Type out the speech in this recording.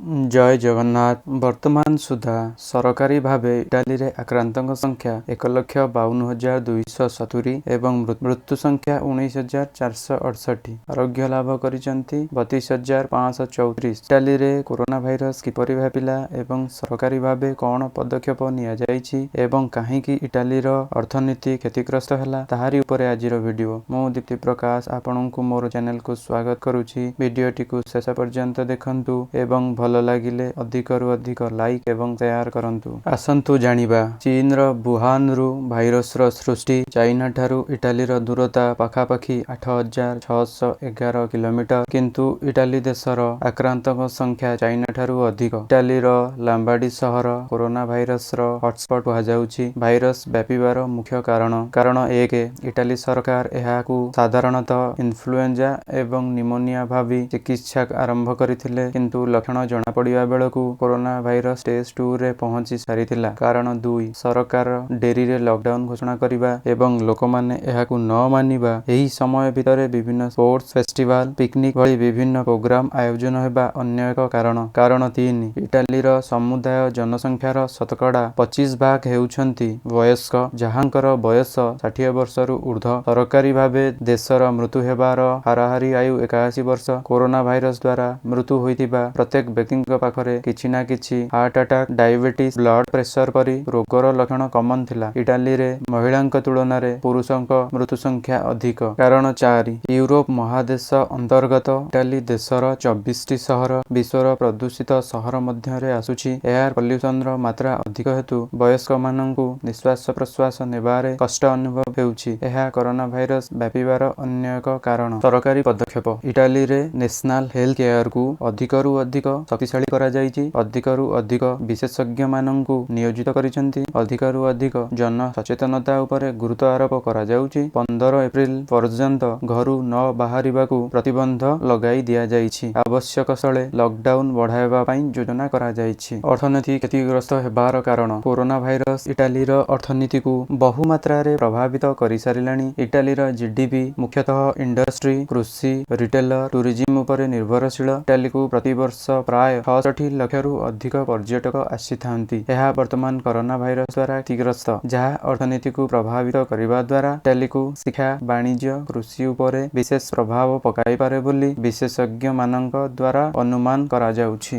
ଜୟ ଜଗନ୍ନାଥ। ବର୍ତ୍ତମାନ ସୁଦ୍ଧା ସରକାରୀ ଭାବେ ଇଟାଲୀରେ ଆକ୍ରାନ୍ତଙ୍କ ସଂଖ୍ୟା 1,52,270 ଏବଂ ମୃତ୍ୟୁ ସଂଖ୍ୟା 19,468। ଆରୋଗ୍ୟ ଲାଭ କରିଛନ୍ତି 32,534। ଇଟାଲୀରେ କରୋନା ଭାଇରସ କିପରି ବ୍ୟାପିଲା ଏବଂ ସରକାରୀ ଭାବେ କ'ଣ ପଦକ୍ଷେପ ନିଆଯାଇଛି ଏବଂ କାହିଁକି ଇଟାଲୀର ଅର୍ଥନୀତି କ୍ଷତିଗ୍ରସ୍ତ ହେଲା, ତାହାରି ଉପରେ ଆଜିର ଭିଡ଼ିଓ। ମୁଁ ଦୀପ୍ତି ପ୍ରକାଶ ଆପଣଙ୍କୁ ମୋର ଚ୍ୟାନେଲକୁ ସ୍ୱାଗତ କରୁଛି। ଭିଡ଼ିଓଟିକୁ ଶେଷ ପର୍ଯ୍ୟନ୍ତ ଦେଖନ୍ତୁ ଏବଂ ଭଲ ଲାଗିଲେ ଅଧିକରୁ ଅଧିକ ଲାଇକ୍ ଏବଂ ସେୟାର କରନ୍ତୁ। ଆସନ୍ତୁ ଜାଣିବା, ଚୀନର ବୁହାନରୁ ଭାଇରସର ସୃଷ୍ଟି। ଚାଇନା ଠାରୁ ଇଟାଲୀର ଦୂରତା ପାଖାପାଖି 8611 କିଲୋମିଟର। କିନ୍ତୁ ଇଟାଲୀ ଦେଶର ଆକ୍ରାନ୍ତଙ୍କ ସଂଖ୍ୟା ଚାଇନା ଠାରୁ ଅଧିକ। ଇଟାଲୀର ଲାମ୍ବାଡି ସହର କରୋନା ଭାଇରସର ହଟସ୍ପଟ କୁହାଯାଉଛି। ଭାଇରସ ବ୍ୟାପିବାର ମୁଖ୍ୟ କାରଣ। କାରଣ 1, ଇଟାଲୀ ସରକାର ଏହାକୁ ସାଧାରଣତଃ ଇନଫ୍ଲୁଏଞ୍ଜା ଏବଂ ନିମୋନିଆ ଭାବି ଚିକିତ୍ସା ଆରମ୍ଭ କରିଥିଲେ, କିନ୍ତୁ ଲକ୍ଷଣ ଜଣାପଡ଼ିବା ବେଳକୁ କରୋନା ଭାଇରସ ଷ୍ଟେଜ 2ରେ ପହଞ୍ଚି ସାରିଥିଲା। କାରଣ 2, ସରକାର ଡେରିରେ ଲକଡାଉନ ଘୋଷଣା କରିବା ଏବଂ ଲୋକମାନେ ଏହାକୁ ନ ମାନିବା। ଏହି ସମୟ ଭିତରେ ବିଭିନ୍ନ ସ୍ପୋର୍ଟସ, ଫେଷ୍ଟିଭାଲ, ପିକନିକ ଭଳି ବିଭିନ୍ନ ପ୍ରୋଗ୍ରାମ ଆୟୋଜନ ହେବା ଅନ୍ୟ ଏକ କାରଣ। କାରଣ 3, ଇଟାଲୀର ସମୁଦାୟ ଜନସଂଖ୍ୟାର ଶତକଡ଼ା 25 ଭାଗ ହେଉଛନ୍ତି ବୟସ୍କ, ଯାହାଙ୍କର ବୟସ 60 ବର୍ଷରୁ ଉର୍ଦ୍ଧ୍ୱ। ସରକାରୀ ଭାବେ ଦେଶର ମୃତ୍ୟୁ ହେବାର ହାରାହାରି ଆୟୁ 81 ବର୍ଷ। କରୋନା ଭାଇରସ ଦ୍ୱାରା ମୃତ୍ୟୁ ହୋଇଥିବା ପ୍ରତ୍ୟେକ ବ୍ୟକ୍ତିଙ୍କ ପାଖରେ କିଛି ନା କିଛି heart attack, diabetes, blood pressure ପରି ରୋଗର ଲକ୍ଷଣ କମନ ଥିଲା। ଇଟାଲୀରେ ମହିଳାଙ୍କ ତୁଳନାରେ ପୁରୁଷଙ୍କ ମୃତ୍ୟୁ ସଂଖ୍ୟା ଅଧିକ। କାରଣ 4, ୟୁରୋପ ମହାଦେଶ ଅନ୍ତର୍ଗତ ଇଟାଲୀ ଦେଶର 24ଟି ସହର ବିଶ୍ୱର ପ୍ରଦୂଷିତ ସହର ମଧ୍ୟରେ ଆସୁଛି। ଏୟାର ପଲ୍ୟୁସନର ମାତ୍ରା ଅଧିକ ହେତୁ ବୟସ୍କମାନଙ୍କୁ ନିଶ୍ୱାସ ପ୍ରଶ୍ୱାସ ନେବାରେ କଷ୍ଟ ଅନୁଭବ ହେଉଛି। ଏହା କରୋନା ଭାଇରସ ବ୍ୟାପିବାର ଅନ୍ୟ ଏକ କାରଣ। ସରକାରୀ ପଦକ୍ଷେପ। ଇଟାଲୀରେ ନ୍ୟାସନାଲ ହେଲ୍ଥ କେୟାରକୁ ଅଧିକରୁ ଅଧିକ ଶକ୍ତିଶାଳୀ କରାଯାଇଛି। ଅଧିକରୁ ଅଧିକ ବିଶେଷଜ୍ଞମାନଙ୍କୁ ନିୟୋଜିତ କରିଛନ୍ତି। ଅଧିକରୁ ଅଧିକ ଜନ ସଚେତନତା ଉପରେ ଗୁରୁତ୍ୱ ଆରୋପ କରାଯାଉଛି। 15 ଏପ୍ରିଲ ପର୍ଯ୍ୟନ୍ତ ଘରୁ ନ ବାହାରିବାକୁ ପ୍ରତିବନ୍ଧ ଲଗାଇ ଦିଆଯାଇଛି। ଆବଶ୍ୟକ ସ୍ଥଳେ ଲକଡାଉନ ବଢ଼ାଇବା ପାଇଁ ଯୋଜନା କରାଯାଇଛି। ଅର୍ଥନୀତି କ୍ଷତିଗ୍ରସ୍ତ ହେବାର କାରଣ। କରୋନା ଭାଇରସ ଇଟାଲୀର ଅର୍ଥନୀତିକୁ ବହୁ ମାତ୍ରାରେ ପ୍ରଭାବିତ କରିସାରିଲାଣି। ଇଟାଲୀର ଜିଡିପି ମୁଖ୍ୟତଃ ଇଣ୍ଡଷ୍ଟ୍ରି, କୃଷି, ରିଟେଲର, ଟୁରିଜିମ ଉପରେ ନିର୍ଭରଶୀଳ। ଇଟାଲୀକୁ ପ୍ରତିବର୍ଷ ପ୍ରାୟ 66 ଲକ୍ଷରୁ ଅଧିକ ପର୍ଯ୍ୟଟକ ଆସିଥାନ୍ତି। ଏହା ବର୍ତ୍ତମାନ କରୋନା ଭାଇରସ ଦ୍ୱାରା କ୍ଷତିଗ୍ରସ୍ତ, ଯାହା ଅର୍ଥନୀତିକୁ ପ୍ରଭାବିତ କରିବା ଦ୍ୱାରା ଇଟାଲୀକୁ ଶିକ୍ଷା, ବାଣିଜ୍ୟ, କୃଷି ଉପରେ ବିଶେଷ ପ୍ରଭାବ ପକାଇପାରେ ବୋଲି ବିଶେଷଜ୍ଞମାନଙ୍କ ଦ୍ୱାରା ଅନୁମାନ କରାଯାଉଛି।